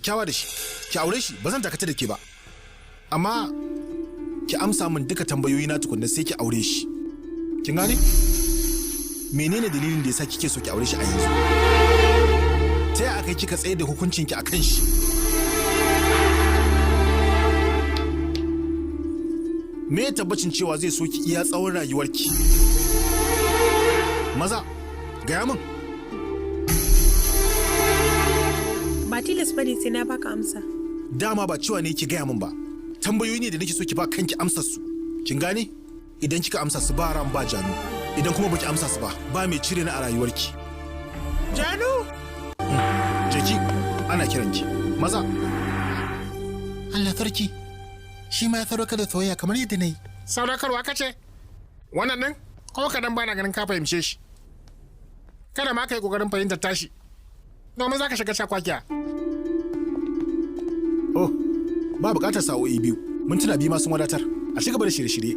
Kyawa da shi, ki aure shi, ba zan dakata da ke ba. Amma ki amsa min duka tambayoyi na tukunna sai ki aure shi. Kin gane? Menene dalilin da yasa kike so ki aure shi a yanzu? Ta yaya aka yi kika tsaye da hukuncin ki akan shi? Me ya tabbacin cewa zai so ki iya tsawon rayuwarki? Maza, gaya min. Ba tilas bane sai na baka amsa. Dama ba cewa ne ki gaya min ba. Tambayoyi ne da nake so ki ba kanki amsar su. Kin gane? Idan kika amsa su ba ran ba Janu. Idan kuma baki amsa su ba, ba mai cire ni a rayuwarki. Janu! Jeki, ana kiranki. Maza. Allah sarki. Shi ma ya sadaukar da soyayya kamar yadda na yi. Sadaukarwa kace? Wannan ɗin? Ko kaɗan bana ganin ka fahimce shi. Kada ma ka yi ƙoƙarin fahimtar tashi. Domin za ka shiga cakwakiya. Oh, ba buƙatar sa'o'i 2. Mintuna 2 ma sun wadatar. A ci gaba da shirye-shirye.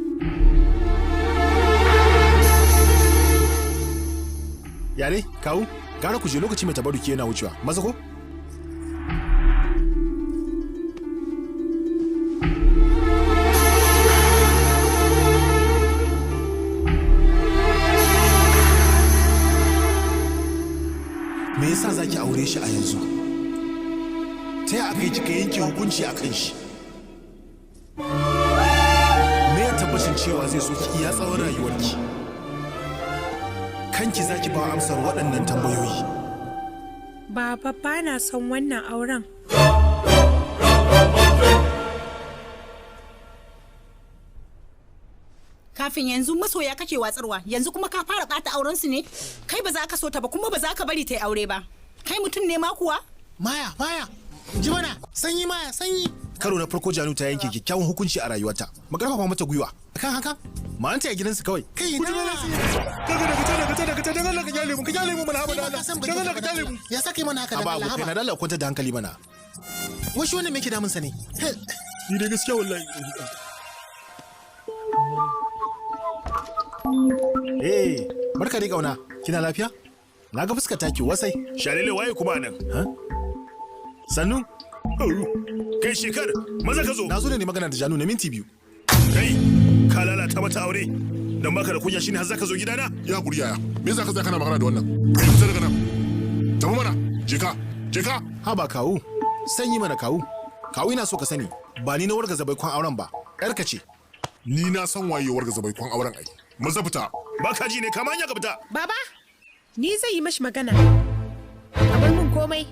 Yare, kawu, gara ku je lokaci mai tabaruki yana wucewa. Maza ko? Me yasa zaki aure shi a yanzu? Ta yaya aka yi kika yanke hukunci a kan shi? Me ya tabbacin cewa zai so ki iya tsawon rayuwarki? Kanki zaki ba amsar waɗannan tambayoyi. Baba ba na son wannan auren. Kafin yanzu masoya kake watsarwa, yanzu kuma ka fara bata auren su ne? Kai ba za ka so ta ba kuma ba za ka bari ta yi aure ba. Kai mutum ne ma kuwa? Maya, Maya, ji mana, sanyi Maya, sanyi. Karo na farko Janu ta yanke kyakkyawan hukunci a rayuwarta. Mu karfafa mata gwiwa. Kan haka? Ma'anta a gidansu kawai. Kai na. Kaga daga ta daga ta daga ta daga ka kyale mu, ka kyale mu mana haba da Allah. Daga ka kyale mu. Ya saka mana haka da Haba Allah abokai na haba. dalla kwantar da hankali mana. Wai shi wannan me yake damun sa ne? Ni dai gaskiya wallahi. Eh, barka dai kauna. Kina lafiya? Na ga fuskar taki wasai. Shalele waye kuma nan? Ha? Sannu? Kai shekar, maza ka zo. Na zo ne magana da Janu na minti 2. Kai, ka lalata mata aure. Dan baka da kunya shine har zaka zo gidana? Ya hakuri yaya. Me yasa ka tsaya kana magana da wannan? Kai fita daga nan. Tafi mana. Je ka. Je ka. Haba kawu, sanyi mana kawu. Kawu ina so ka sani, ba ni na wargaza baikon auren ba. Yarka ce. Ni na san waye ya wargaza baikon auren ai. Maza fita. Baka ji ne kama hanya ka fita. Baba, ni zai yi mashi magana. Ka bar min komai.